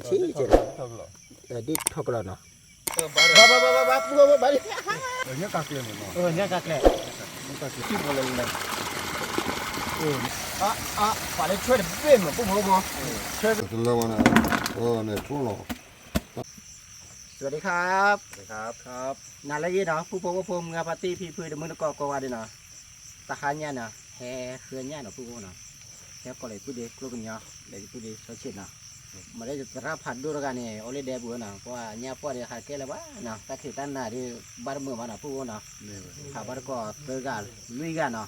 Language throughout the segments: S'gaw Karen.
ထံၣ်ကဲဒီး ဒ်ထီၣ်ကလီနီၤ, ဘၣ်ဘၣ်ဘၣ်ဘၣ်ဘၣ် ပူဖိဖိဘၣ်လံ, ညၣ်ကးကျဲမ့ၢ်နီၤ, ညၣ်ကးကျဲ, ညၣ်ကးကျဲ ထံၣ်ဖိလဲၣ်လဲၣ်, အါအါ ပှၤလၢထွဲတဘ့ၣ်မ့ၢ် ပူဖိဖိ, ထွဲတလၢဝဲန့ၣ်, န့ၣ်ထိၣ်လီၤ, สวัสดีครับ, နၤလၢအဂ့ၤနီၤ ပူဖိဖိဖိ မုၢ်ဂၤဖါတံၢ်ဖံဖု တမုၢ်တကိးကိးဂၤဒဲးနီၤ, တဟါညါနီၤ ဟဲဃုညၣ်နီၤ ပူဖိနီၤ, ဟဲကိးလၢပုၢ်ဒ့ကျိကညီ လၢပုၢ်ဒ့ဆီဆ့ၣ်နီၤ, မ့ၢ်လၢသရၣ်ဖးဒိၣ်တဂၤန့ၣ် အိၣ်လၢဒဲပူၤနီၤ, ပှၤညၣ်ပှၢ်ဒီးဟးကဲလၢၤဘၣ်နီၤ, တၢ်ခံးတၢ်နၤဒီး ဘၣ်တမုာ်ဘၣ်နီၤ ပူဖိနီၤ, ဖးဘၣ်တကိးသၢဂၤလွံၢ်ဂၤနီ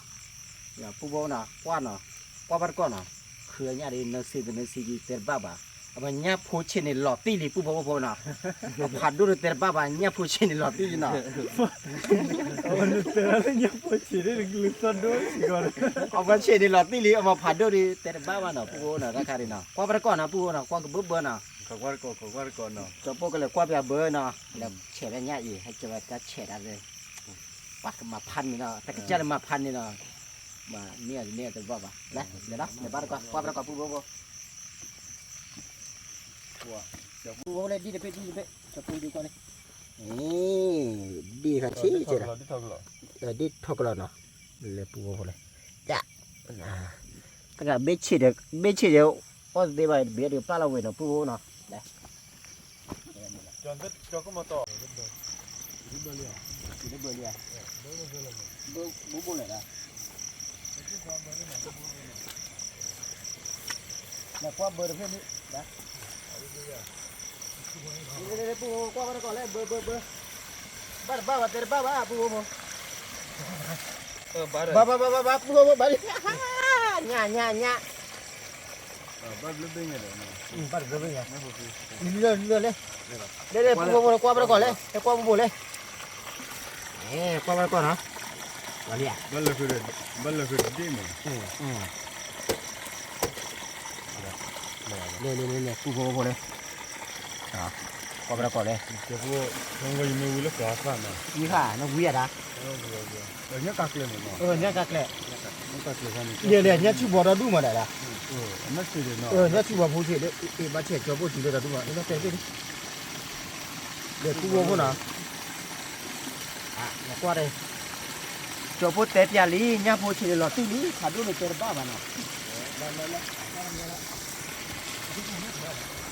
ၤ, ပူဖိနီၤ ကွၢ်နီၤ, ကွၢ်ဘၣ်တကိးနီၤ, ဃုညၣ်ဒီး နၢၤစ့ကနၢၤစ့ဒီး တဲတဘၣ်ဘၣ် အမ့ၢ်ညၣ်ဖိဆ့ၣ်န့ၣ်လီၤတံၢ်လံ ပူဖိဖိနီၤ, အဖးဒိၣ်ဒီးတဲတဘၣ်ဘၣ် ညၣ်ဖိဆ့ၣ်န့ၣ်လီၤတံၢ်လံနီၤ, အမ့ၢ်ဆ့ၣ်န့ၣ်လီၤတံၢ်လံ အမ့ၢ်ဖးဒိၣ်ဒီး တဲတဘၣ်ဘၣ်နီၤ ပူဖိနီၤ တၢ်ခါဒံးနီၤ ကွၢ်ဘၣ်တကိးနီၤ ပူဖိနီၤ ကွၢ်ကဘၢဘၢနီၤ, ကၠီၤပိၢ်ကလဲၤကွၢ်ပၠးဘၢနီၤ, လဲၤဆဲးဝဲညၣ်အံၤ ဟဲကၠီၤဝဲတၢ်ဆဲးတၢ်လၢ ပှၤကမၤဖးန့ၢ်နီၤ တၢ်ကစၢ်လၢမၤဖးန့ၢ်နီၤ, မၤန့ၢ်အီၤတန့ၢ်အီၤတဘၣ်ဘၣ်, လဲၤလဲၤလီၤ လဲၤဘၣ်တကိး ကွၢ်ဘၣ်တကိး ပူဖိဖိ ပူဖိလၢဒ်တဘ့ၣ်ဒ်တဘ့ၣ် ကၠီၤပိၢ်ဒ်ကွၢ်လံ, ဒ်ခါဆံးဆံးဒီး ဒ်ထီၣ်ကလီနီၤ, လဲၤပူဖိဖိလဲၣ်, တၢ် တဂၤဘ့ၣ်ဆ့ၣ်ဒီး ဘ့ၣ်ဆ့ၣ်ဒီး အီၣ်တသ့ဘၣ် တဘ့ၣ်ဒီးပျၢ်လီၤဝဲနီၤ ပူဖိနီၤ, လဲၤ ကၠီၤကမီၤတီၢ် ဘိဘိလဲၣ်, လဲၤကွၢ်ဘၢတဖျၢၣ်န့ၣ်, ပူဖိကွၢ်ဘၣ်တကိးလဲၣ် ဘၢဘၢဘၢ, ဘၣ်တဘၣ်ဘၣ် တဲတဘၣ်ဘၣ် ပူဖိဖိ, ဘၣ်ဘၣ်ဘၣ်ဘၣ် ပူဖိဖိဘၣ်လံ, ညၣ်ညၣ်ညၣ် ဘၣ်တဘျၢဘ့ၣ်ညါ, လၢလၢလၢလၢ, လၢလၢပူဖိဖိ ကွၢ်ဘၣ်တကိးလဲၣ် ဟဲကွၢ်ပူဖိလဲၣ်, ကွၢ်ဘၣ်တကိးနီၤ, ဘၣ်လၢဃုာ်ဒီး ဘၣ်လၢဃုာ်ဒီးဒ့ၣ်မ့ၢ်, လဲၤလဲၤလဲၤ ပူဖိဖိလဲၣ်, ကွၢ်ဘၣ်တကိးလဲၣ်, ယံၤဖး နဝံၤအဒၣ် ညၣ်ကးကျဲမ့ၢ်နီၤ, ညၣ်ကးကျဲ, လဲၤလဲၤ ညၣ်ဆူၣ်ဘီဒီဒူၣ်မးဒၣ်ဒၣ်, ညၣ်ဆူၣ်ဘီဖိဆ့ၣ်ဒီး ဘၣ်ဆဲးကၠီၤပိၢ်တုၤလၢတၢ်ဒူၣ်မး လၢတဲသ့ၣ်န့ၣ်, ဒီးပူဖိဖိနီၤ, ကွၢ်ဒီး ကၠီၤဖိတဲပၠးလံ ညၣ်ဖိဆ့ၣ်န့ၣ်လီၤတံၢ်လံ ဖးဒိၣ်န့ၣ်တဲတဘၣ်ဘၣ်နီၤ, လၢလၢလၢ ဒီးပူဖိဖိန့ၣ်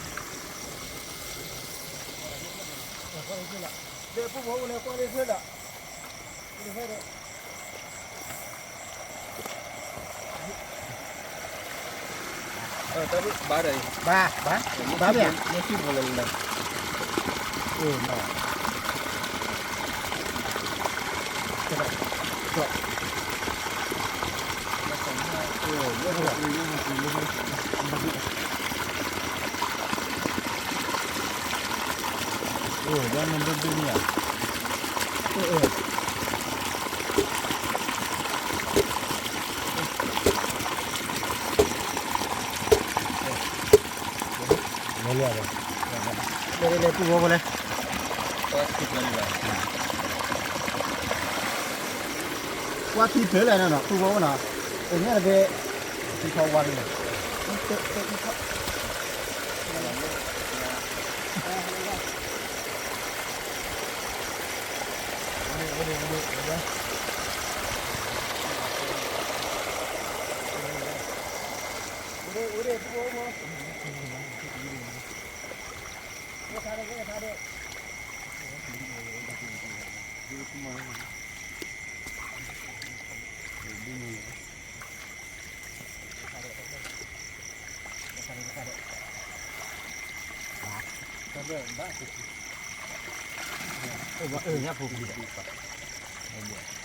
ကွၢ်လၢသ့လီၤ, ဘၣ်ဒီး ဘၣ် ဘၣ်မ့ၢ် ညၣ်ဆူၣ်ဖိလဲၣ်လဲၣ်, အိၣ်နီၤ လဲၤလဲၤ ပူဖိဖိလဲၣ်, ကွၢ်ခံဖျၢၣ်လဲၣ်နီၤ ပူဖိဖိနီၤ, တညၣ်တဘ့ၣ် ထံထီၣ်ဝါန့ၣ်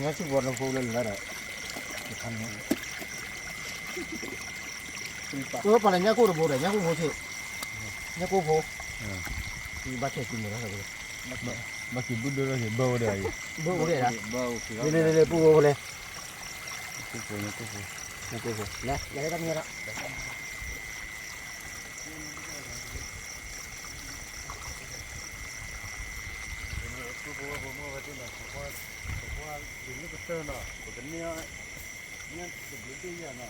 ညၣ်ဆူၣ်ဘီဖိလၢလၢဒီး ပှၤလၢညၣ်ကိၢ်တဘိဒီး ညၣ်ကိၢ်ဖိဆ့ၣ်, ညၣ်ကိၢ်ဖိ, ဘၣ်ဆဲးကံၤမ့ၢ်လီၤ, ဘၣ်ကံၤဘုဒိၣ်ဒီး ဘၢအိၣ်ဒီးအံၤ, ဘၢအိၣ်ဒီးဒၣ်, လၢလၢလၢ ပူဖိဖိလဲၣ်, ညၣ်ကိၢ်ဖိ ညၣ်ကိၢ်ဖိ, လဲၤ လဲၤတၢ်မံၤဒီး ပကန့ၢ် ညၣ်တဘျုးဒ့ၣ်ယၤနီၤ,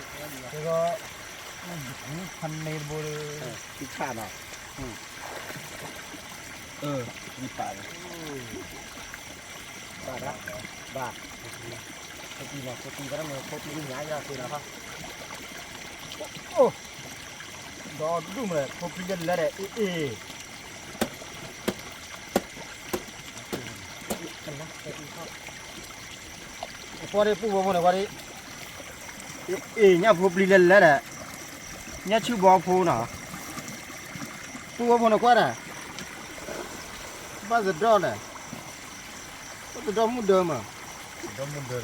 ဒီး ဖးန့ၢ်တဘိဒီး ဆံးဆါနီၤ, အၢ ယပာ်လီၤ, ဘၣ်ဒၣ်, ဘၣ်, ဖိပျံၤနီၤ ဖိပျံၤ တၢ်မ့ၢ်ဖိပျံၤညါယၤဃ့လီၤ, အိၣ်, ဒီးဒူၣ်မး ဖိပျံၤလၢလၢဒီး အ့ၣ်အ့ၣ် ကွၢ်ဒံးပူၣ်ဘိဖိန့ၣ် ကွၢ်ဒံး, အ့ၣ် ညၣ်ဖိပျံၤလၢလၢဒီး, ညၣ်ဆူၣ်ဘီဖိနီၤ, ပူၣ်ဘိဖိန့ၣ်ကွၢ်ဒၣ်, ဘၣ်သဒီၣ်န့ၣ်, ဘၣ်သဒီၣ်မုၢ်ဒၢမး, သဒီၣ်မုၢ်ဒၢဒီး,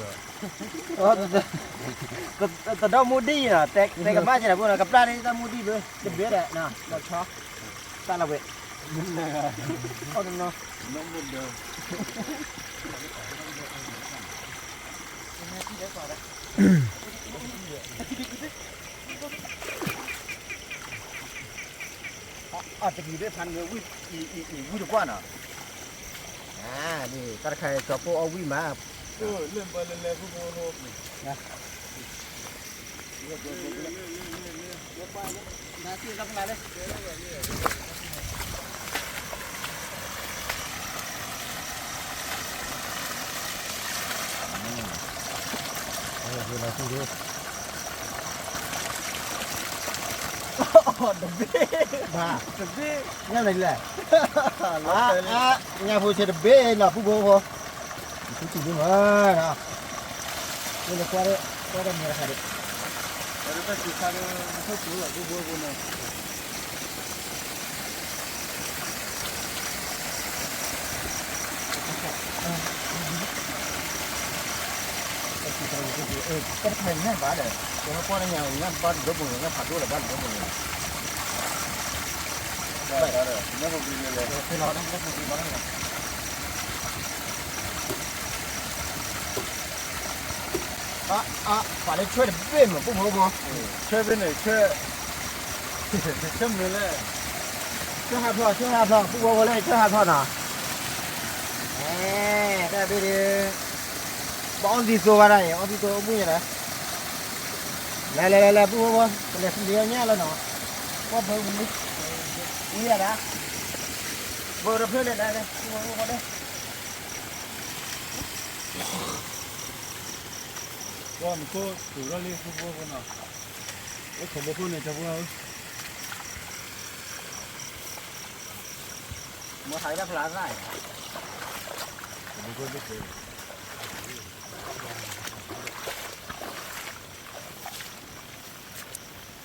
သဒီၣ်မုၢ်ဒံၣ်နီၤ, တဲကမၣ်ကဲန့ၣ် ပူၣ်န့ၣ် ကပျၢ်န့ၢ်တၢ်မုၢ်ဒံၣ်ဘၣ် တဘ့ၣ်ဒီး လီၤဆီ တၢ်လီၤဝဲ, အီၣ်တနီၤ, အတကံၤဘ့ၣ်ဖးန့ၣ် ဝံၣ်တကွၢ်နီၤ, တၢ်တခါကၠီၤဖိအီၣ်ဝံၣ်မး, လၢဘၢလၢလဲၤဖိဖိ တဘ့ၣ်, ဘၣ်, တဘ့ၣ်, ညၣ်လဲၣ်, ညၣ်ဖိဆဲးတဘ့ၣ်နီၤ ပူၣ်ဖိဖိ, ဆူၣ်ဆူၣ်ဒိၣ်မးနီၤ, ကွၢ်ဒီး ကွၢ်ဒီးမ့ၢ်တခါဒီး တၢ်ဆူးခါဒီး နဆိၣ်ဆူၣ်လီၤ ပူၣ်ဖိဖိန့ၣ် တၢ်တခါညၣ်ဘၣ်ဒီး ပှၤကွၢ်လၢညါ ညၣ်ဘၣ်တဒိၣ်ပူၤန့ၣ် ညၣ်ဖးဒိၣ်ဒီးဘၣ်တဒိၣ်ပူၤန့ၣ် ပှၤလၢဆွဲတဘ့ၣ်မး ပူၣ်ဖိဖိ, ဆွဲဘ့ၣ်န့ၣ် ဆွဲ, ဆွဲမုၢ်လဲၣ်, ဆွဲဟးဖျိး ဆွဲဟးဖျိး ပူၣ်ဖိဖိလၢဆွဲဟးဖျိးနီၤ, တၢ်ဘ့ၣ်ဒီး ပအီၣ်သံသိဘၣ်ဒၣ်အံၤ အီၣ်သံသိအိၣ်ဘှံးညါဒီး, လဲၤလဲၤလဲၤလဲၤ ပူၣ်ဖိဖိ ပလဲၤသံလံအီၣ်ညၣ်လီၤနီၤ, ပှၢ်ဖၢဝံၤလံ, ဝံၤယၤဒၣ်, ဘၢတဖျၢၣ်လဲၤလဲၤလဲၤ ပူၣ်ဖိဖိလၢ ပှၢ်မူခိၣ်စူၤထီၣ်လံ ဖိဖိဖိနီၤ, အိၣ်ခိးဘိခိၣ်န့ၣ် ကၠီဖိဧၢ, မ့ၢ်ဟးတၢ်ဖျါသၣ်, ဘိခိၣ်သ့ၣ် ဘၣ်, ည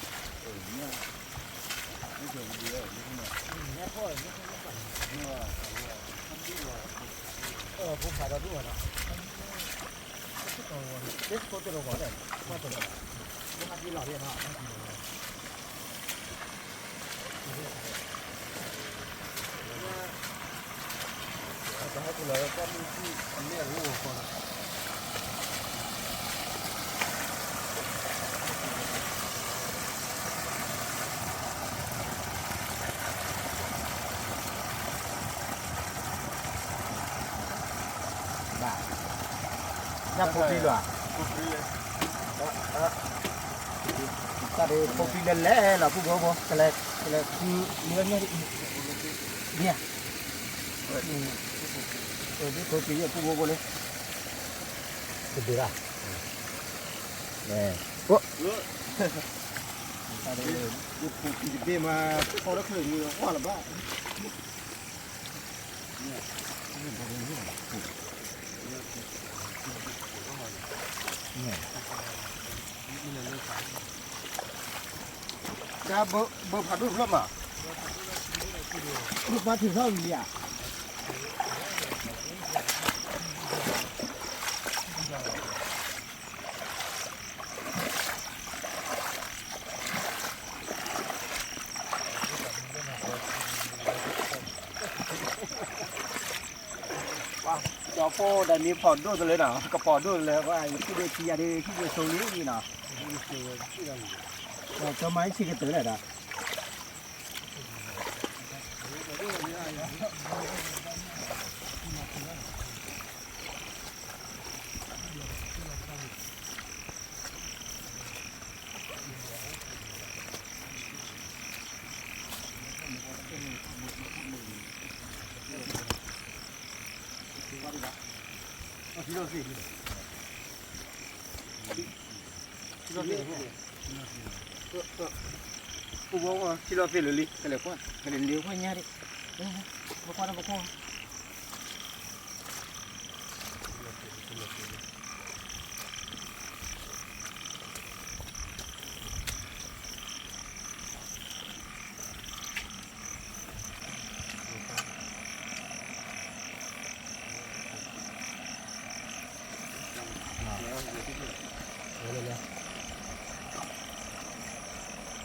ၣ်ဖိပျံၤလီၤ, တၢ်ဖိပျံၤလဲၤလဲၤလီၤ ပူၣ်ဖိဖိ, ကလဲၤ, ကလဲၤ, ဒ်ဖိပျံၤ ပူၣ်ဖိဖိလၢ တဘ့ၣ်လၢ, ဖိပျံၤတဘ့ၣ်မး ထီၣ်လၢချၢၣ်ဒုး ကွၢ်လၢၤဘၣ် တၢ်ဘၢဖးဒိၣ်တဖျၢၣ်မး, ဘၣ်ထုးထီၣ်ဝံၤဧါ. ကၠီဖိဒီးမ့ၢ်ဖီၣ်ဒိၣ်တလၢနီၤ ကပီၤဒိၣ်တလၢ ဟံၣ်ဒိၣ်ဆံယၤဒီး ဟံၣ်ဒိၣ်ဆိလံနီၤ, ကၠီမါဟံၣ်ဆံးကတၢၢ်လဲၣ်ဒီး ထံလီၤသ့ၣ်, ထံလီၤသ့ၣ်လံ, ပူဖိ, ထံလီၤသ့ၣ်လံ, ကလဲၤကွၢ်, ကလဲၤနံၤကွၢ်ညါဒံး, ပကွၢ်ဒီးပခိၣ်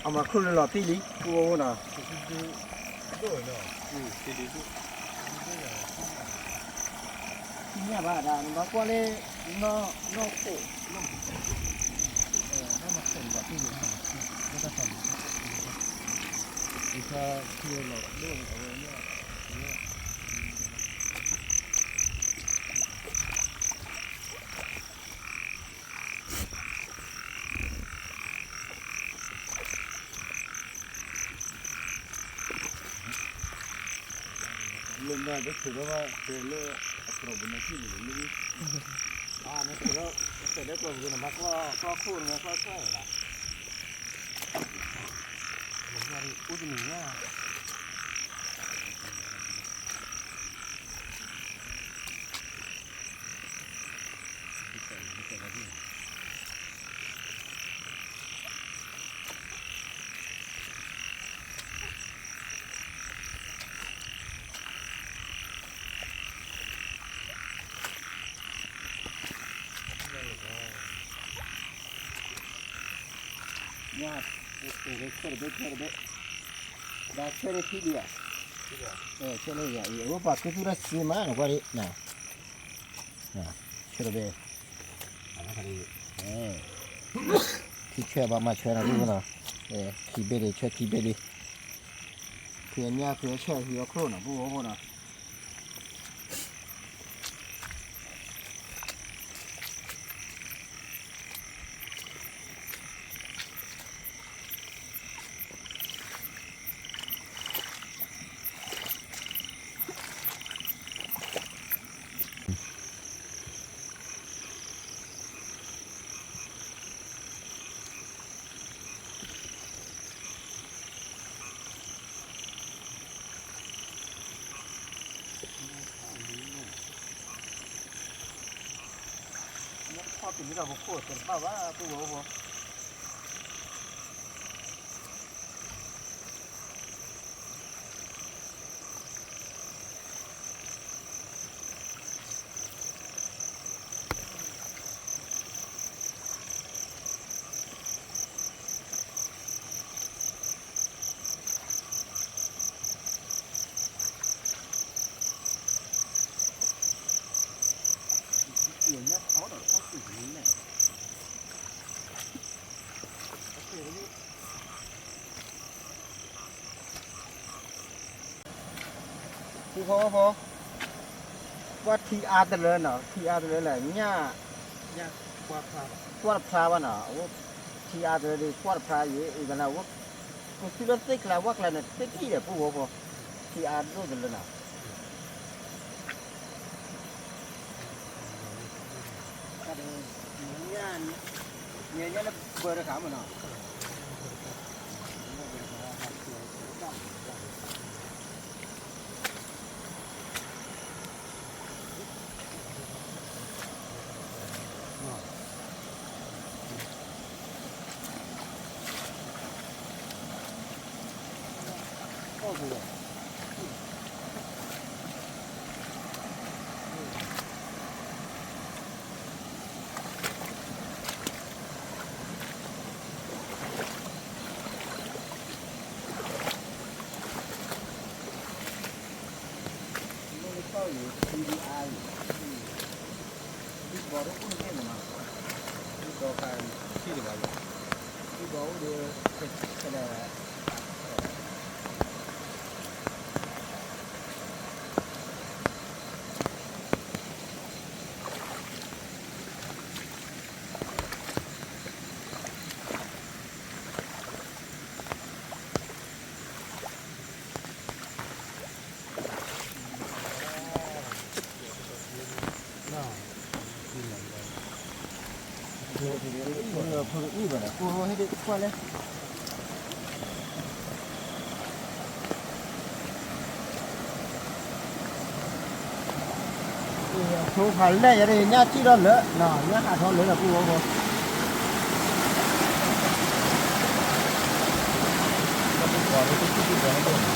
အမၤခူၣ်လၢလီၤတံၢ်လံ ပူဖိနီၤ, သ့ၣ်ညါဘၣ်ဒၣ် နဘၣ်ကွၢ်လၢ နီၢ်ခိၣ်, နီၢ်ခိၣ်လီၤတံၢ်လံ, လၢတၢ်သးလံ, ယခါထံလီၤဒိၣ်န့ၣ် အဝဲန့ၣ် လၢနတထုးထီၣ်ဘၣ်တဲလၢအကြၢးပူၤန့ၣ်ထံၣ်န့ၣ်လၢ, အနထုးထီၣ်တဲလၢကြၢးပူၤန့ၣ် ဘၣ်ကျီၢ်ခိၣ်န့ၣ် ဘၣ်ကျီၢ်ထွဲၣ်လီၤ, အိၣ်တနံၤညါ ညါ, ဆၢတဘ့ၣ် ဆၢတဘ့ၣ်, ဒီးဆၢန့ၣ်ထံဒံးဧါ, ဆၢန့ၣ်ယၤအံၤ အဝဲပှၤကသူၣ်ထီၣ်စ့မး နကွၢ်ဒံး, ဆၢတဘ့ၣ်, ထံဆၢဘၣ်မၤဆၢနၤဒ်နီၤ, ထံဘ့ၣ်လံ ဆၢထံဘ့ၣ်လံ, ဖုအညၣ်ဖုအဆၢဟံးအီၣ်ချိၣ်နီၤ ပူဖိနီၤ. ပူဖိဖိ, ကွၢ်ထံအါတလၢနီၤ, ထံအါတလၢလၢညၣ်, ကွၢ်တဖျါဘၣ်နီၤ, အဝဲထံအါတလၢဒီး ကွၢ်တဖျါယဲ အံၤကလၢဝဲ, ကသူၣ်လၢသ့ၣ်ကျါ ဝၣ်ကျါန့ၣ် သ့ၣ်ထံၣ်ဒီး ပူဖိဖိ, ထံအါဒိၣ်တလၢနီၤ. ဖိအံၣ်ဘၣ်ဒီး ဖိဟဲဒ်ကွၢ်လဲၣ် ထိဖးလဲၢ်ယၤဒီး ညၣ်ထံၣ်ထီၣ်လၢာ်နီၤ ညၣ်ဟးထီၣ်လၢာ်ဒီး ပုၢ်ဖိဖိ နညၣ်ဖိပျံၤတကဲနီ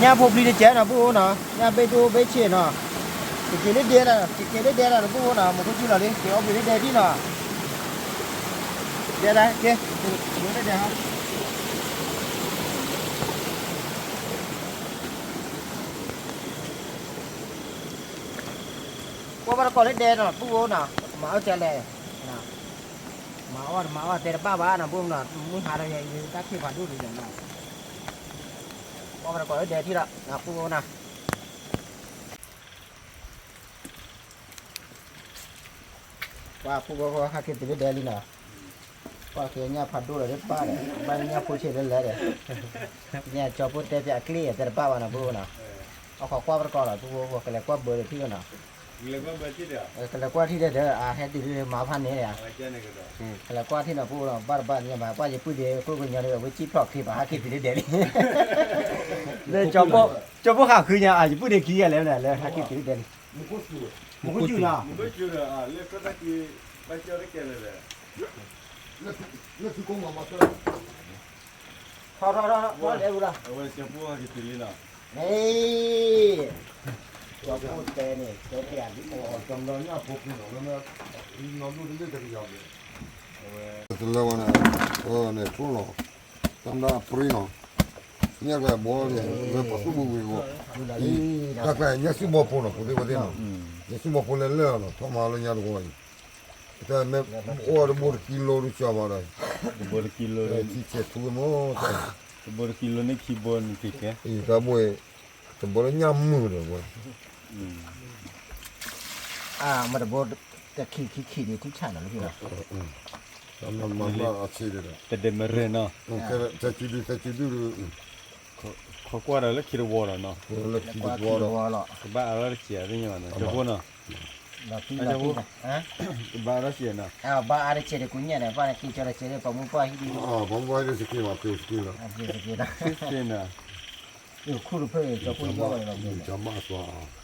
ၤ ပုၢ်ဖိနီၤ ညၣ်ဘ့ၣ်ဒိၣ်ဘ့ၣ်ဆံးနီၤ ကက့ၤလၢဒဲလီၤ ကက့ၤလၢဒဲလီၤ ပုၢ်ဖိနီၤ မူခိၣ်ဆူၣ်လီၤလံ က့ၤအီၣ်ဘှံးလၢဒဲဒ်နီၤ ဒဲဒၣ်က့ၤ လၢဒဲဟီ ကွၢ်ဘၣ်တကိးလၢဒဲနီၤ ပုၢ်ဖိနီၤ မၤအီၣ်ကလဲၣ် မၤအီၣ်တမၤအီၣ်တဲတဘၣ်ဘၣ်နီၤ ပုၢ်ဖိနီၤ မုၢ်ဟါဒီးယၤ ယတၢ်ခံးဖးဒိၣ်ဒံးနီၤ ကွၢ်ဘၣ်တကိးလၢဒဲထံၣ်လီၤ ပုၢ်ဖိနီၤ ပှၤပုၢ်ဖိဖိဟဲက့ၤတုၤလၢဒဲလံနီၤ, ကွၢ်က့ၤညၣ်ဖးဒိၣ်လီၤဒ်ပၢ်ဒီး ဘၣ်ညၣ်ဖိဆံးလၢလဲၣ်ဒီး, ညၣ်ကၠီဖိတဲပၠးအကျ့ၣ်တဲတဘၣ်ဘၣ်နီၤ ပုၢ်ဖိနီၤ, အီၣ်ခိးကွၢ်ပတကိးလီၤ ပုၢ်ဖိဖိ ကလဲၤကွၢ်ဘၢဒီးထံၣ်လီၤနီၤ, ကလဲၤကွၢ်ထံၣ်ဒီး အဟဲတုၤလၢမၤဖးန့ၣ်ဧါ, ကလဲၤကွၢ်ထံၣ်နီၤ ပုၢ်ဖိနီၤ ဘၣ်တဘၣ်ညါဘၣ် ကွၢ်ယပုၢ်ဒ့ကျိၣ်ကညီဒီး အဝဲစံၣ်ဖျိးခံပာ်ဟဲက့ၤတုၤလၢဒဲလံ လၢ ကၠီဖိဃာ်ဃုညါအယပုၢ်ဒ့ခံဂၤလဲၣ်မနုၤလဲၣ် ဟဲက့ၤတုၤလၢဒဲလံ, မူခိၣ်စူၣ်နီၤ, ထီထီထီထီလဲၤဝံၤလီၤ, အဝဲကၠီဖိဟဲက့ၤတုၤလံနီၤ, ကၠီဖိတဲန့ၣ် တဲပၠးဒ်အီၤ တလၢဝဲန့ၣ် န့ၣ်ထိၣ်လီၤ, တၢ်မတၤအပြ့နီၤ, ညၣ်ကျဲဘီန့ၣ် လၢပှၤသူၣ်ဘိဝံၤအဂီၢ်, တၢ်ကျဲညၣ်စုဘီဖိနီၤ ဖိသ့ၣ်ဝဲသ့ၣ်နီၤ, ညၣ်စုဘီဖိလဲၤလၢာ်နီၤ ထီၣ်မၤလၢညါတဝီအံၤ, တၢ်မ့ၢ်အိၣ်ဝဲတဘိတကံလိဒုးကၠီဘၣ်ဒီး, တဘိတကံလိန့ၣ်ခံဘိန့ၣ်ကဲ, တဘိလၢညၣ်မုာ်ဒီးဝဲ မ့ၢ်တဘိ တခံခံခံန့ၣ် ထံၣ်ဆၣ်နီၤလၢခံလီၤ, တဒဲးမရၢနီၤ, တစုဒု တစုဒု ခိးကွၢ်ဒီးလၢခံတဝီဒီးနီၤ, လၢခံတဝီလီၤ, ကဘၣ်အါထီၣ်တစဲးသ့ၣ်ညါဘၣ်နီၤ ကၠီဖိနီၤ, ကဘၣ်အါထီၣ်စဲးနီၤ, ဘၣ်အါထီၣ်စဲးဒီး ကူညၣ်ဒီး ဘၣ်က့ၤကၠီဒီးစဲးဒီး ပှၤမူပှၢ်ဟံၣ်ဒ်, ပှၤမူပှၢ်ဟံၣ်ဒ်စက့ဘၣ် က့ၤစက့လီၤ, စက့နီၤ ခူၣ်တဖျၢၣ် ကၠီဖိယီၢ်ဝဲလီၤ, ကၠီဘၣ်သွါ,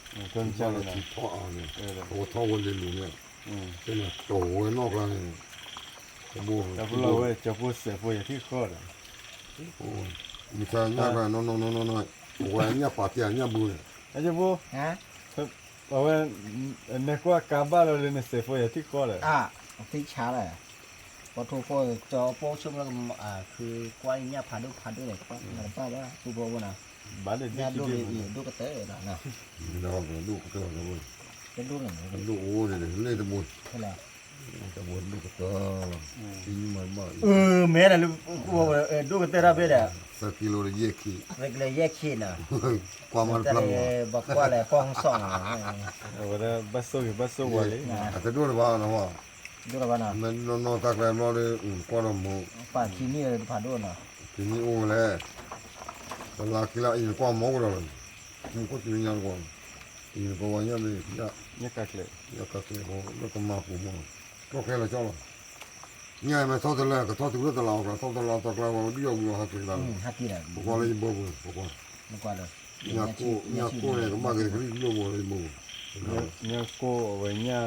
ကၠီဘၣ်လီၤထံထီၣ်အါန့ၣ်, အဝဲထီၣ်ဝဲလ့ၤလိၤန့ၣ်, တန့ၣ်တီၢ်ဝဲနီၢ်ကျါန့ၣ်, တဘိ, တဘိလီၤဝဲ ကၠီဖိစဲးဖိယၤထံၣ်ဃီဒီး, မုၢ်ဆါညၣ်ကျါ နီၢ်နီၢ်နီၢ်နီၢ်နီၢ်, အဝဲညၣ်ပာ်ကဲညၣ်ဘုန့ၣ်, ကၠီဖိ အဝဲ, နကွၢ်ကါဘၣ်လီၤလၢနစဲးဖိယၤထံၣ်ဃီဒီး, သ့ၣ်ဆါလီၤ, ပှၤထိၣ်ဖိကၠီဖိဆိကမိၣ်လၢ ခုကွၢ်ညၣ်ဖးဒိၣ်ဖးဒိၣ်ဒီး ကွၢ်မၤတဘၣ်ဘၣ် ပူဖိဝဲနီၤ, ညၣ်ဒိၣ်ဒိၣ်ကတၢၢ်ဒီး, ဒိၣ်ကတၢၢ်, ဒိၣ်အိၣ်န့ၣ် လ့ၢ်တဘိ, တဘိဒိၣ်ကတၢၢ်, မ့ၢ်ဒၣ်လၢ ဒိၣ်ကတၢၢ်တၢ်ဖဲဒီး, သၢကံလိဒီးယဲၢ်ခံ, သၢကံလိယဲၢ်ခံနီၤ, ကွၢ်မၤတဖျါ, ဘၣ်ကွၢ်လဲၤကွၢ်ဟူစီၣ်နီၤ, အဝဲဒၣ်ဘၣ်ဆိၣ်ဂ့ၤဘၣ်ဆိၣ်ဝါလံ, အတဒိၣ်တဘၣ်နီၤ, ဒိၣ်တဘၣ်နီၤ, မ့ၢ်နီၢ်နီၢ်တၢ်ကျဲဘျီဒီး ကွၢ်ဒီးမုာ်, ပှၤခံနံၣ်တဖးဒိၣ်နီၤ, ခံနံၣ်အိၣ်ဝဲလဲၣ်, တလါခံလါအံၤနကွၢ်မီၢ်ကဒီးလီၤ, မူခိၣ်စူၣ်ညါတကွီၢ်, အံၤနကွၢ်ဝဲညၣ်မ့ၢ်, ညၣ်ကးကျဲ, ညၣ်ကးကျဲဖိလၢကမၤပူၤမီၢ်, ကျီၢ်ကျဲလီၤကၠီလီၤ, ညၣ်မ့ၢ်ထီၣ်တလၢ ကထီၣ်တုၤလၢတလးအီၤကျါ ထီၣ်တလးတကျါဝဲ ဒုးယီၤဝံၤအီၤဟးက့ၤကျါလီၤ, ပကွၢ်လၢယဘၢပူၤ ပကွၢ်, ညၣ်ကိၣ် ညၣ်ကိၣ်န့ၣ် ကဘၣ်က့ၤတကရံၣ်တဘိဘိလၢယဘၢပူၤ, ညၣ်ကိၣ်အဝဲညၣ်,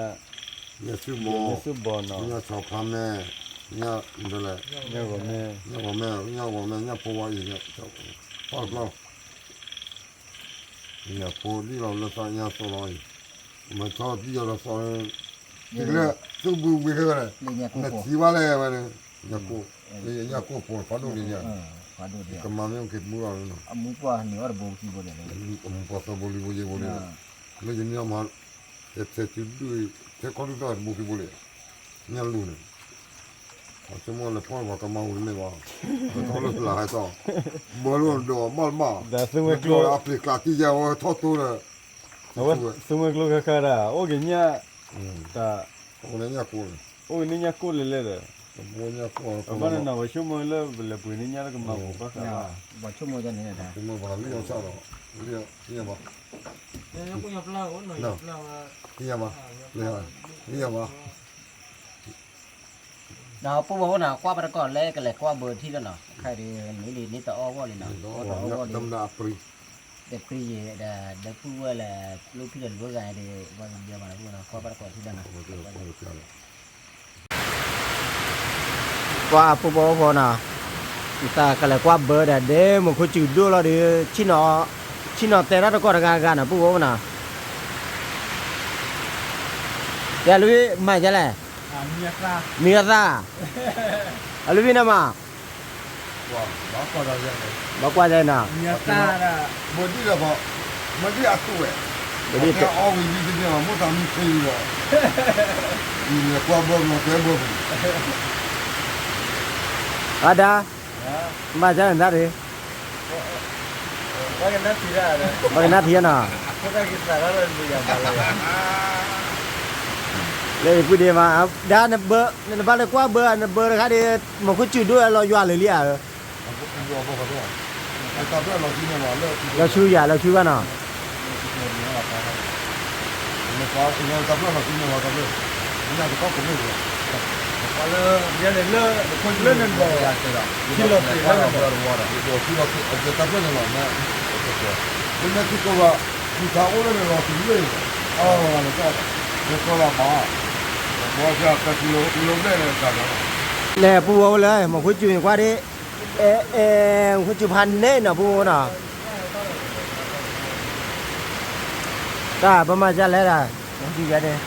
ညၣ်စုဘီ, ညၣ်စုဘီနီၤ, ညၣ်ဆီဖါမဲ, ညၣ်ဒ်လဲၣ်, ညၣ်ဂီၤမဲ, ညၣ်ဂီၤမဲ, ညၣ်ဂီၤမဲ, ညၣ်ဖိဝါအံၤ, ထီၣ်တကျါ ညၣ်ဖိဒ်လီၤလၢသးညါသိးလီၤအံၤ, မ့ၢ်ထီၣ်ဒ်ယီၤဒီးသီး, တုၤလၢ သူၣ်ဘုဝံၤခဲဝဲန့ၣ်, နထံၣ်ဘၣ်လဲၣ်ဝဲန့ၣ်, ညၣ်ကိၣ်, ညၣ်ကိၣ်ဖိဖးဒိၣ်န့ၣ်ညါ, ကမၤမ့ၢ်အိၣ်က့ၤတမူလီၤနီၤ, အမူပှၢ်န့ၣ်အီၣ်တဘိခံဘိန့ၣ်, လၢယမ့ၢ်အီၣ်မး, ထဲထဲစုဒု, ထဲခီဒုသီၣ်တဘိခံဘိန့ၣ်, ညၣ်လူၤန့ၣ် အဆိကမိၣ်လၢဖီၣ်ပှၤကမၤဝံၤတမ့ၢ်ဘၣ်, ကထီၣ်လၢပျၢ်ဟဲသီၣ်, ဘၢလိၣ်ဒီးဘၣ်တဘၣ်, ဒီးအပျ့ၤကျးတံၢ်ယါဝဲထီၣ်တိဒီး, အဝဲသုးမွဲကျိခဲခါဒၣ် အိၣ်က့ၤညၣ်, တၢ်, အိၣ်က့ၤန့ၢ်ညၣ်ကိၣ်လဲၣ်လဲၣ်ဒီး, အဘၣ်နီၤနီၤ ပှၤဆိကမိၣ်လၢပလဲၤပှ့ၤန့ၢ်ညၣ်လၢကမၤပူၤဘၣ်ဃးဘၣ်, ပှၤဆိကမိၣ်န့ၣ်, ပှၤလၢယီၤဆၣ်ဒီး, လၢယီၤဘၣ် ပူဖိနီၤ ကွၢ်ပတကိးလၢကလဲၤကွၢ်ဘၢထံလီၤနီၤ, ခဲအံၤဒ် မ့ၢ်လံန့ၣ်တအီၣ်ဂီၢ်လံနီၤ, တအီၣ်ဂီၢ်လံ, ဒီးပုၢ်ဝဲၢ်လၢ လိၣ်ဖံးဒီးလိၣ်ဂၤန့ၣ်ဒီး ကွၢ်ပဒီးမးနီၤ, ကွၢ်ပတကိးထံလီၤနီၤ. ကွၢ်ပူဖိဖိနီၤ, ယသးကလဲၤကွၢ်ဘၢဒီး ဒ်မိၢ်ခိၣ်စူၤဒိၣ်လီၤဒီး ဆ့ၣ်နီၤတဲတၢ်တကီၢ်တဂၤဂၤနီၤ ပူဖိနီၤ, ယလူၤမၤဒ်လဲၣ်, မံအသၣ်, အလူၤဖဲန့ၣ်မး ဘၣ်ကွၢ်ဒ်နီၤ, မဒ်အဝဲ, မဒ်အဝဲ, အဒၣ်, မၤဒ်န့ၣ်ဒၣ်ရ့ၣ်, ပှၤကနၣ်ထံနီၤ, လၢယပုၢ်ဒ့မး, ဒ်နဘၢ, နဘၣ်လၢကွၢ်ဘၢ, နဘၢတခါဒီး, မိၢ်ခိၣ်စူၤဒိၣ်လီၤယွၤလၢာ်လံဧါ, လီၤဆူယၤ လီၤဆူဘၣ်နီၤ, လဲၤပူဖိလၢ မိၢ်ခိၣ်စူၤန့ၣ်ကွၢ်ဒ်, အဲ, မိၢ်ခိၣ်စူၤဖးန့ၢ်နီၤ ပူဖိနီၤ, တၢ်ပမၤဒ်လဲၣ်ဒၣ်, မိၢ်ခိၣ်စူၤယါဒ့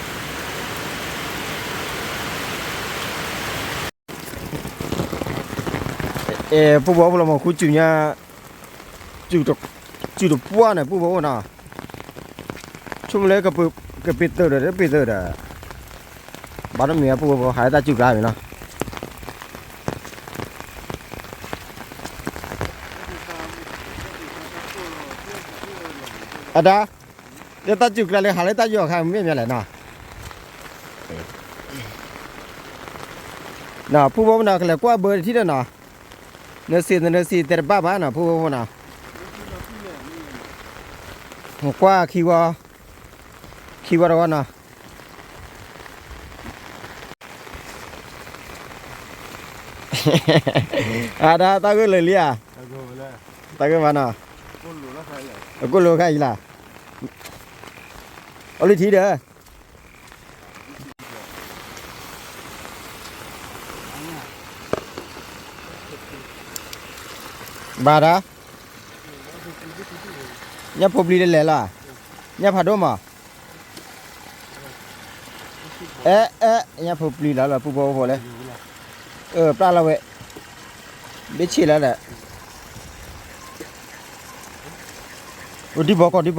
အဲ, ပူဖိဖိလၢမိၢ်ခိၣ်စူၤညါ, စူၤတပှၢ်န့ၣ် ပူဖိဖိနီၤ, ဆိကမိၣ်လၢ ကပ့ၤသုးဒီး တပ့ၤသုးဒီး, ဘၣ်တမ့ၢ် ပူဖိဖိ ဟးလၢတၢ်စူၤကျါမ့ၢ်နီၤ, အဒၣ်, လၢတၢ်စူၤကျါလၢဟးလၢတၢ်ယီၤခါမ့ၢ်မ့ၢ်လဲၣ်နီၤ, ပူဖိဖိနီၤ ကလဲၤကွၢ်ဘၢတထံၣ်ဒီးနီၤ, နစံးနစံးတဲတဘၣ်ဘၣ်နီၤ ပူဖိဖိနီၤ, ကွၢ်ခံဝီ, ခံဝီတဝီနီၤ, အဒၣ် တၢ်ဂိၢ်လၢာ်လံဧါ, တၢ်ဂိၢ်မးနီၤ, အကိၣ်လိာ်ခါအံၤလီၤ, အီၣ်လံထံဒီး ဘၣ်ဒီး, ညၣ်ဖိပျံၤလဲၤလဲၤလီၤ, ညၣ်ဖးဒိၣ်မး, အဲ, အဲ, ညၣ်ဖိပျံၤလီၤလီၤ ပူဖိဖိလၢ, အၢ ပျၢ်လီၤဝဲ, ဘ့ၣ်ဆ့ၣ်လီၤဒီး, အိၣ်ဒံဘီကီၢ် ဒံဘီကီၢ်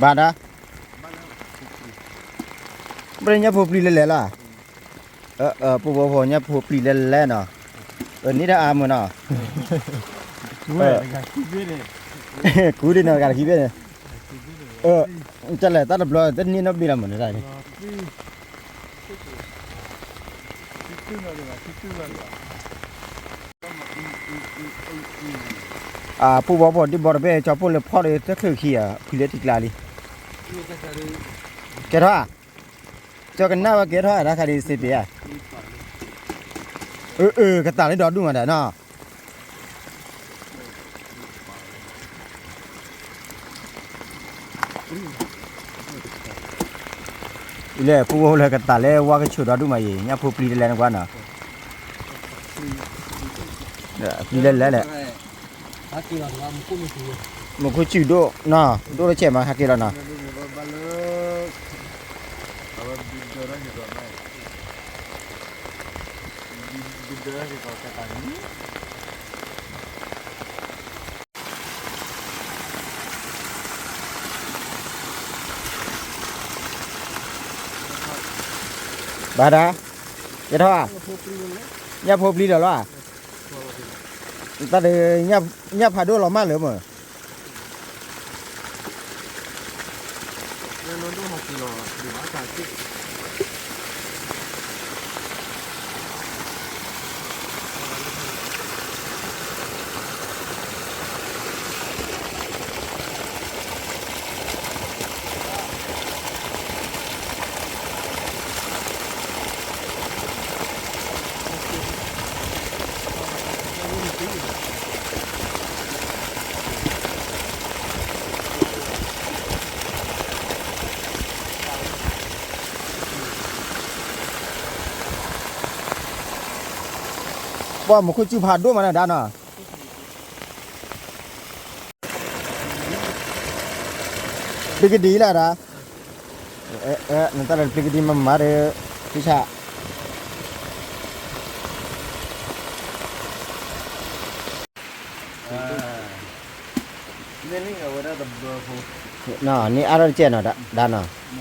ဘၣ်ဒီး, ဘၣ်ညၣ်ဖိပျံၤလဲၤလဲၤလီၤ, ပူဖိဖိ ညၣ်ဖိပျံၤလဲၤလဲၤနီၤ, န့ၢ်တၢ်အါမးနီၤ, ကူဒံးနီၤ တဂၤတခံဘ့ၣ်န့ၣ်, တၢ်လဲၤတၢ်တဘျီ တန့ၢ်နီတဘ့ၣ်လီၤမးန့ၣ်, ပူဖိဖိ ဒံဘီတဘ့ၣ် ကၠီပိၢ်လၢဖီၣ်ဒီး တချုးခံဧါ ဖှံလၢထံကျါလံ, ကဲထီၣ်ဧါ, ကၠီကနၣ်ဝဲကဲထီၣ်ဧါ တၢ်ခါဒ်စ့ပ့ၤဧါ, အၢ အၢ ကသးလၢဒီဒူၣ်မးဒီးနီၤ အံၤလဲၣ် ပူဖိဖိလၢကသးလၢဝါကဆိးဒီဒူၣ်မးအံၤ ညၣ်ဖိပျံၤလဲၤလဲၤနကွၢ်နီၤ, ပျံၤလဲၤလဲၤလဲၣ်, မူခိၣ်စူၤဒိၣ်နီၤ ဒိၣ်တဆဲးမး ဟဲက့ၤလီၤနီၤ. ဘၣ်ဒၣ်, ယထီၣ်ဧါ, ညၣ်ဖိပျံၤဒီးလီၤဧါ, တၢ်ဒုး, ညၣ်ဖးဒိၣ်လီၤမၢ်လၢမး ညၣ်ဖိဒိၣ်ဟဲက့ၤလီၤ, ဒုးဘၣ်တၢ်က့ၣ်, ပှၤမူခိၣ်စူၣ်ဖးဒိၣ်မးန့ၣ်ဒၣ်နီၤ, ပျံၤကဒံလၢဒၣ်, နတၢ်လၢပျံၤကဒံမၤမၤဒီး, ဖုဆၣ် န့ၢ်အါထီၣ်တစဲးနီၤ, ဒၣ်နီၤ,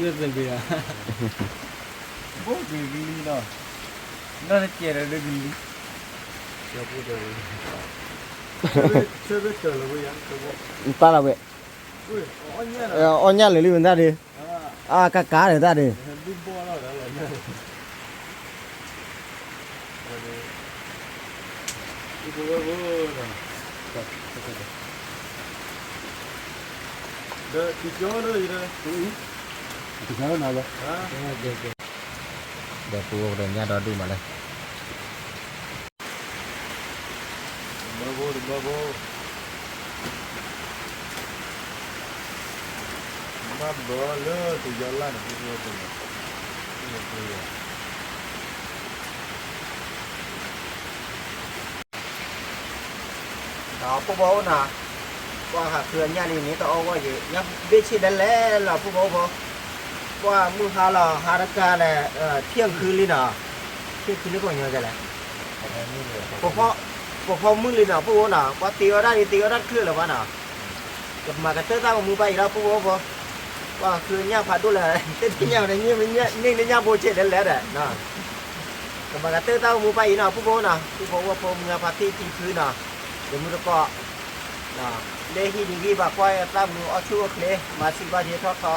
တစဲးဒီးကလံၤ, ပၢ်လီၤဝဲ, အီၣ်ညၣ်လၢာ်လံဝဲဒၣ်ဒီး, အကကါဒီးတၢ်ဒီး ဒီးပူဖိဒီးညၣ်ဒီဒူၣ်မးလၢ, ဘၢဘိတဘၢဘိ, ဘၣ်ဘၢလၢတယီလၢ်န့ၣ် ပူဖိဖိန့ၣ်, ဒီးဖိဘိနီၤ, ပှၤဟးဃုအညၣ်လံန့ၣ် တအီၣ်ဂီၢ်ယံၤ ညၣ်ဘ့ၣ်ဆ့ၣ်ဒ်လဲၣ်လီၤ ဖိဘိဖိ, ပှၤမုၢ်ဟါလီၤ ဟါတကါဒီး ထံၣ်ခုလံနီၤ, ထံၣ်ခုလံကိးညီဒ်လဲၣ်, ပဖီမုၢ်လံနီၤ ဖိဘိနီၤ, ပှၤတ့အီၣ်ဒၣ်ဒ်တ့အီၣ်ဒၣ်တချုးလၢၤဘၣ်နီၤ, ကမၤကတၢၢ်တၢ်အိၣ်မူဘၣ်အံၤလီၤ ဖိဘိဖိ, ပှၤဃုညၣ်ဖးဒိၣ်လၢ တသ့ၣ်ညါဝဲန့ၣ် န့ၢ်လၢညၣ်ဘိဆ့ၣ်ဒ်လဲၣ်ဒီး ကမၤကတၢၢ်တၢ်အိၣ်မူဘၣ်အံၤနီၤ ဖိဘိနီၤ, ဖိဘိဖိမုၢ်အဖါတံၢ်ထံဖုနီၤ, ဒီးမုၢ်တကိး, လၢဟံၣ်ဒုးဂံၢ်ဘၣ်ကွၢ်သၣ်မုာ်အီၣ်ဆူၣ်အိၣ်ချ့ မၤဆံးဘၣ်ယဲထီၣ်ထီ,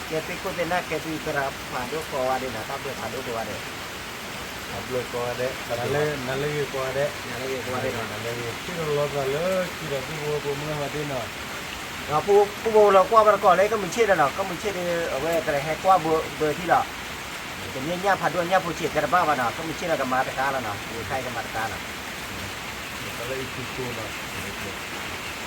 ကဲသ့ၣ်ခိၣ်သ့ၣ်နၢ်ကဲသုကရၤဖးဒိၣ်ကိးဂၤဒဲးနီၤ တၢ်ဘျုးဖးဒိၣ်ကိးဂၤဒဲး, တၢ်ဘျုးကိးဂၤဒဲး, နၤလၢဂ့ၤကိးဂၤဒဲး, နၤလၢဂ့ၤကိးဂၤဒဲးနီၤ, နၤလၢဂ့ၤ ထံၣ်လိာ်သးလၢခံဒီး ဖိဘိဖိမုၢ်အဖါတံၢ်နီၤ ဒီးဖိဘိလီၤကွၢ်ဘၣ်တကိးလၢကမုၢ်ဆ့ၣ်ဒီးနီၤ ကမုၢ်ဆ့ၣ်ဒီး အဝဲကလဲၤဟဲကွၢ်ဘၢထံလီၤ, တမ့ၢ်ညၣ်ဖးဒိၣ်ညၣ်ဖိဆ့ၣ်ကဲတဘၣ်ဘၣ်နီၤ ကမုၢ်ဆ့ၣ်ဒီးကမၤတကါလီၤနီၤ ယခါအံၤကမၤတကါနီၤ, တၢ်လၢအံၤဖုကိနီၤ,